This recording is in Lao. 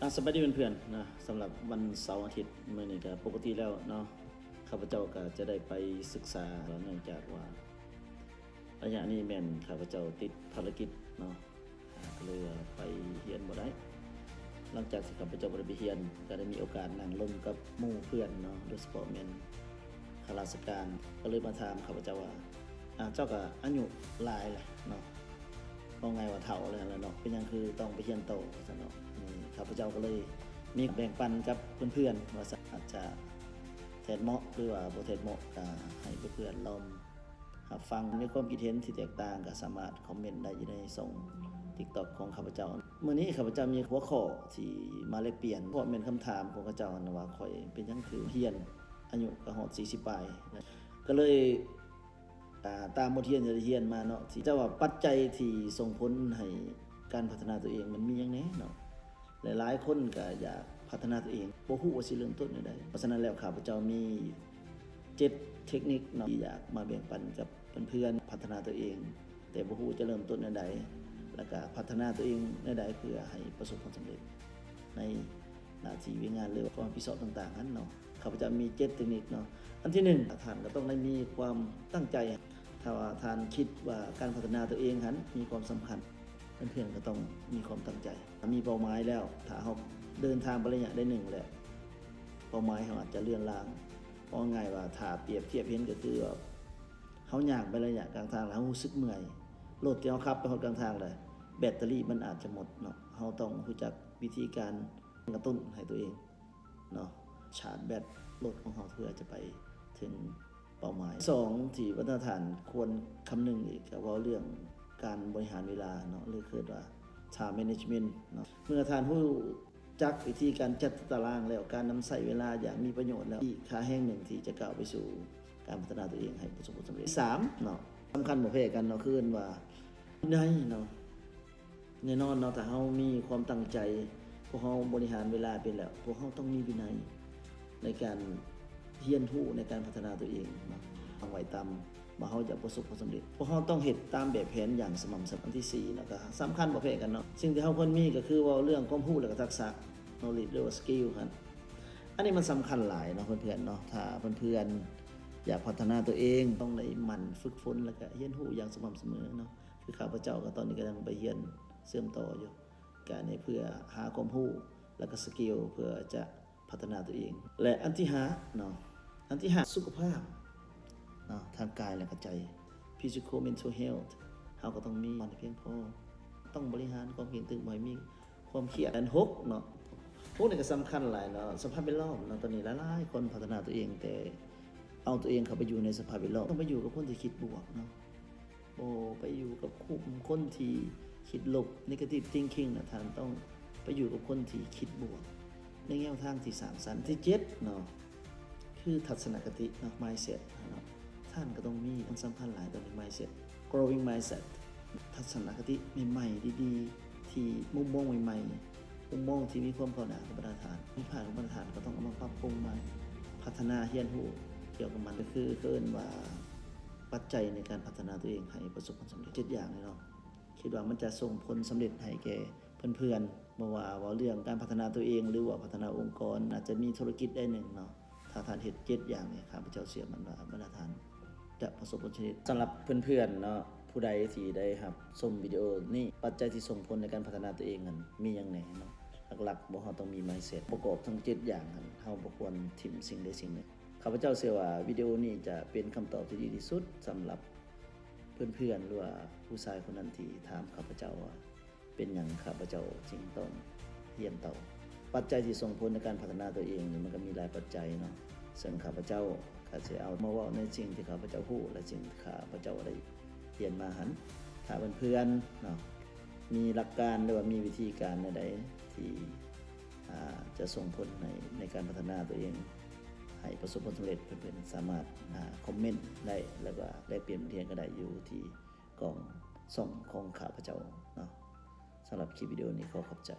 ອາ ສະບາຍດີເພື່ອນໆນະ, ສຳລັບວັນເສົາອາທິດມື້ນີ້ກະປົກກະຕິແລ້ວເນາະ, ຂ້າພະເຈົ້າກະຈະໄດ້ໄປສຶກສາ ເນື່ອງຈາກວ່າໄລຍະນີ້ແມ່ນຂ້າພະເຈົ້າຕິດພາລະກິດເນາະ, ອາ ກະເລີຍວ່າໄປຮຽນບໍ່ໄດ້. ຫຼັງຈາກທີ່ຂ້າພະເຈົ້າບໍ່ໄດ້ໄປຮຽນ ກະໄດ້ມີໂອກາດນັ່ງລົມກັບໝູ່ເພື່ອນເນາະ, ໂດຍສະເພາະແມ່ນຂ້າລາຊະການ ກະເລີຍມາຖາມຂ້າພະເຈົ້າວ່າ ອາ ເຈົ້າກະອາຍຸຫຼາຍແລ້ວເນາະ, ເວົ້າງ່າຍວ່າເຖົ້າແລ້ວແຫຼະເນາະ, ເປັນຫຍັງຄືຕ້ອງໄປຮຽນຕໍ່ ວ່າຊັ້ນເນາະ. ອາ ຂ້າພະເຈົ້າກະເລີຍມີແບ່ງປັນກັບເພື່ອນໆ ວ່າຊັ້ນ, ອາດຈະແທດເໝາະ ຫຼືວ່າບໍ່ແທດເໝາະ ກະໃຫ້ເພື່ອນໆລອງຮັບຟັງ. ມີຄວາມຄິດເຫັນທີ່ແຕກຕ່າງ ກະສາມາດຄອມເມັນໄດ້ຢູ່ໃນຊ່ອງຕິກຕັອກຂອງຂ້າພະເຈົ້າ. ມື້ນີ້ຂ້າພະເຈົ້າມີຫົວຂໍ້ທີ່ມາແລກປ່ຽນ ເພາະແມ່ນຄຳຖາມຂອງເຂົາເຈົ້າຫັ້ນວ່າ ຂ້ອຍເປັນຫຍັງຄືຮຽນ ອາຍຸກະຮອດສີ່ສິບປາຍນະ, ກະເລີຍ ອາ ຕາມບົດຮຽນທີ່ໄດ້ຮຽນມາເນາະ ທີ່ຈະວ່າປັດໄຈທີ່ສົ່ງຜົນໃຫ້ການພັດທະນາຕົວເອງມັນມີຫຍັງແດ່ເນາະ, ຫຼາຍໆຄົນກະຢາກພັດທະນາຕົວເອງ ບໍ່ຮູ້ວ່າຊິເລີ່ມຕົ້ນແນວໃດ. ເພາະສະນັ້ນແລ້ວ ຂ້າພະເຈົ້າມີເຈັດເທັກນິກເນາະ ທີ່ຢາກມາແບ່ງປັນກັບເພື່ອນໆ ພັດທະນາຕົວເອງ ແຕ່ບໍ່ຮູ້ຈະເລີ່ມຕົ້ນແນວໃດ ແລ້ວກະພັດທະນາຕົວເອງແນວໃດ ເພື່ອໃຫ້ປະສົບຜົນສຳເລັດໃນໜ້າທີ່ວຽກງານ ຫຼືວ່າຄວາມຮັບຜິດຊອບຕ່າງໆຫັ້ນເນາະ. ຂ້າພະເຈົ້າມີເຈັດເທັກນິກເນາະ. ອັນທີໜຶ່ງ ທ່ານກະຕ້ອງໄດ້ມີຄວາມຕັ້ງໃຈ. ຖ້າວ່າທ່ານຄິດວ່າການພັດທະນາຕົວເອງຫັ້ນມີຄວາມສຳຄັນ, ເພື່ອນໆກະຕ້ອງມີຄວາມຕັ້ງໃຈ, ມີເປົ້າໝາຍແລ້ວ. ຖ້າເຮົາເດີນທາງໄປໄລຍະໃດໜຶ່ງແລ້ວ ເປົ້າໝາຍເຮົາອາດຈະເລືອນລາງ. ເວົ້າງ່າຍວ່າ ຖ້າປຽບທຽບເຫັນກະຄືວ່າ ເຮົາຍ່າງໄປໄລຍະກາງທາງແລ້ວ ເຮົາຮູ້ສຶກເມື່ອຍ, ລົດທີ່ເຮົາຂັບໄປຮອດກາງທາງແລ້ວ ແບັດເຕີຣີມັນອາດຈະໝົດເນາະ. ເຮົາຕ້ອງຮູ້ຈັກວິທີການກະຕຸ້ນໃຫ້ຕົວເອງ ເນາະ ຊາດແບັດລົດຂອງເຮົາ ເພື່ອຈະໄປເຖິງເປົ້າໝາຍ. ສອງ ທີ່ບັນດາທ່ານຄວນຄຳນຶງອີກ ກະເວົ້າເລື່ອງການບໍລິຫານເວລາເນາະ ຫຼືເອີ້ນວ່າ time management ເນາະ. ເມື່ອທ່ານຮູ້ຈັກວິທີການຈັດຕາລາງແລ້ວ ການນຳໃຊ້ເວລາຢ່າງມີປະໂຫຍດແລ້ວ ອີກທ່າແຮງໜຶ່ງທີ່ຈະກ້າວໄປສູ່ການພັດທະນາຕົວເອງໃຫ້ປະສົບຜົນສຳເລັດ. ສາມເນາະ ສຳຄັນບໍ່ແພ້ກັນເນາະ ຄືເອີ້ນວ່າ ວິໄນເນາະ. ແນ່ນອນເນາະ ຖ້າເຮົາມີຄວາມຕັ້ງໃຈ, ພວກເຮົາບໍລິຫານເວລາເປັນແລ້ວ, ພວກເຮົາຕ້ອງມີວິໄນໃນການຮຽນຮູ້, ໃນການພັດທະນາຕົວເອງເນາະ. ຕັ້ງໄວ້ຕ່ຳວ່າເຮົາຢາກປະສົບຜົນສຳເລັດ, ພວກເຮົາຕ້ອງເຮັດຕາມແບບແຜນຢ່າງສະໝ່ຳສະເໝີ. ອັນທີສີ່ເນາະ ກະສຳຄັນບໍ່ແພ້ກັນເນາະ, ສິ່ງທີ່ເຮົາຄວນມີກະຄືເວົ້າເລື່ອງຄວາມຮູ້ ແລະກະທັກສະ knowledge ຫຼືວ່າ skill ຫັ້ນ. ອັນນີ້ມັນສຳຄັນຫຼາຍເນາະເພື່ອນໆເນາະ. ຖ້າເພື່ອນໆຢາກພັດທະນາຕົວເອງ ຕ້ອງໄດ້ໝັ່ນຝຶກຝົນ ແລະກະຮຽນຮູ້ຢ່າງສະໝ່ຳສະເໝີເນາະ. ຄືຂ້າພະເຈົ້າກະຕອນນີ້ກະຍັງໄປຮຽນເຊື່ອມຕໍ່ຢູ່ ກະໃນເພື່ອຫາຄວາມຮູ້ ແລະກະ skill ເພື່ອຈະພັດທະນາຕົວເອງ. ແລະອັນທີຫ້າເນາະ, ອັນທີຫ້າ ສຸຂະພາບເນາະ ທາງກາຍ ແລະກະໃຈ physical mental health ເຮົາກະຕ້ອງມີນອນໃຫ້ພຽງພໍ, ຕ້ອງບໍລິຫານຄວາມຄຽດ ບໍ່ໃຫ້ມີຄວາມຄຽດ. ອັນຫົກເນາະ, ຫົກນີ້ກະສຳຄັນຫຼາຍເນາະ, ສະພາບແວດລ້ອມເນາະ. ຕອນນີ້ຫຼາຍໆຄົນພັດທະນາຕົວເອງ ແຕ່ເອົາຕົວເອງເຂົ້າໄປຢູ່ໃນສະພາບແວດລ້ອມ, ຕ້ອງໄປຢູ່ກັບຄົນທີ່ຄິດບວກເນາະ. ບໍ່ໄປຢູ່ກັບກຸ່ມຄົນທີ່ຄິດລົບ negative thinking ນະ, ທ່ານຕ້ອງໄປຢູ່ກັບຄົນທີ່ຄິດບວກ ໃນແນວທາງທີ່ສ້າງສັນ. ທີເຈັດເນາະ ຄືທັດສະນະຄະຕິເນາະ mindset ເນາະ, ທ່ານກະຕ້ອງມີ. ອັນສຳຄັນຫຼາຍຕອນນີ້ mindset, growing mindset, ທັດສະນະຄະຕິໃໝ່ໆ ດີໆ ທີ່ມຸມມອງໃໝ່ໆ ມຸມມອງທີ່ມີຄວາມກ້າວໜ້າຂອງບັນດາທ່ານ, ຜິດພາດຂອງບັນດາທ່ານກະຕ້ອງເອົາມາປັບປຸງໃໝ່, ພັດທະນາ ຮຽນຮູ້ກ່ຽວກັບມັນ. ກະຄື ເອີ້ນວ່າປັດໄຈໃນການພັດທະນາຕົວເອງໃຫ້ປະສົບຜົນສຳເລັດ ເຈັດຢ່າງນີ້ເນາະ, ຄິດວ່າມັນຈະສົ່ງຜົນສຳເລັດໃຫ້ແກ່ເພື່ອນໆ ບໍ່ວ່າເວົ້າເລື່ອງການພັດທະນາຕົວເອງ ຫຼືວ່າພັດທະນາອົງກອນ, ອາດຈະມີທຸລະກິດໃດໜຶ່ງເນາະ. ຖ້າທ່ານເຮັດເຈັດຢ່າງນີ້ ຂ້າພະເຈົ້າເຊື່ອໝັ້ນວ່າບັນດາທ່ານຈະປະສົບຜົນສຳເລັດ. ສຳລັບເພື່ອນໆເນາະ ຜູ້ໃດທີ່ໄດ້ຮັບຊົມວິດີໂອນີ້, ປັດໄຈທີ່ສົ່ງຜົນໃນການພັດທະນາຕົວເອງນັ້ນມີຫຍັງແດ່ເນາະ? ຫຼັກໆ ພວກເຮົາຕ້ອງມີ mindset ປະກອບທັງເຈັດຢ່າງຫັ້ນ, ເຮົາບໍ່ຄວນຖິ້ມສິ່ງໃດສິ່ງໜຶ່ງ. ຂ້າພະເຈົ້າເຊື່ອວ່າວິດີໂອນີ້ຈະເປັນຄຳຕອບທີ່ດີທີ່ສຸດສຳລັບເພື່ອນໆ ຫຼືວ່າຜູ້ຊາຍຄົນນັ້ນທີ່ຖາມຂ້າພະເຈົ້າວ່າ ເປັນຫຍັງຂ້າພະເຈົ້າຈຶ່ງຕ້ອງຮຽນຕໍ່? ປັດໄຈທີ່ສົ່ງຜົນໃນການພັດທະນາຕົວເອງນີ້ ມັນກະມີຫຼາຍປັດໄຈເນາະ, ເຊິ່ງຂ້າພະເຈົ້າກະຊິເອົາມາເວົ້າໃນສິ່ງທີ່ຂ້າພະເຈົ້າຮູ້ ແລະ ສິ່ງທີ່ຂ້າພະເຈົ້າໄດ້ຮຽນມາຫັ້ນ. ຖ້າເພື່ອນໆເນາະ ມີຫຼັກການ ຫຼືວ່າມີວິທີການແນວໃດທີ່ ອາ ຈະສົ່ງຜົນໃຫ້ ໃນການພັດທະນາຕົວເອງໃຫ້ປະສົບຜົນສຳເລັດ, ເພື່ອນໆສາມາດ ອາ ຄອມເມັນໄດ້ ແລະວ່າແລກປ່ຽນບອກຮຽນກະໄດ້ຢູ່ທີ່ ກອງຊ່ອງຂອງຂ້າພະເຈົ້າເນາະ. ສຳລັບຄລິບວິດີໂອນີ້ ຂໍຂອບໃຈ.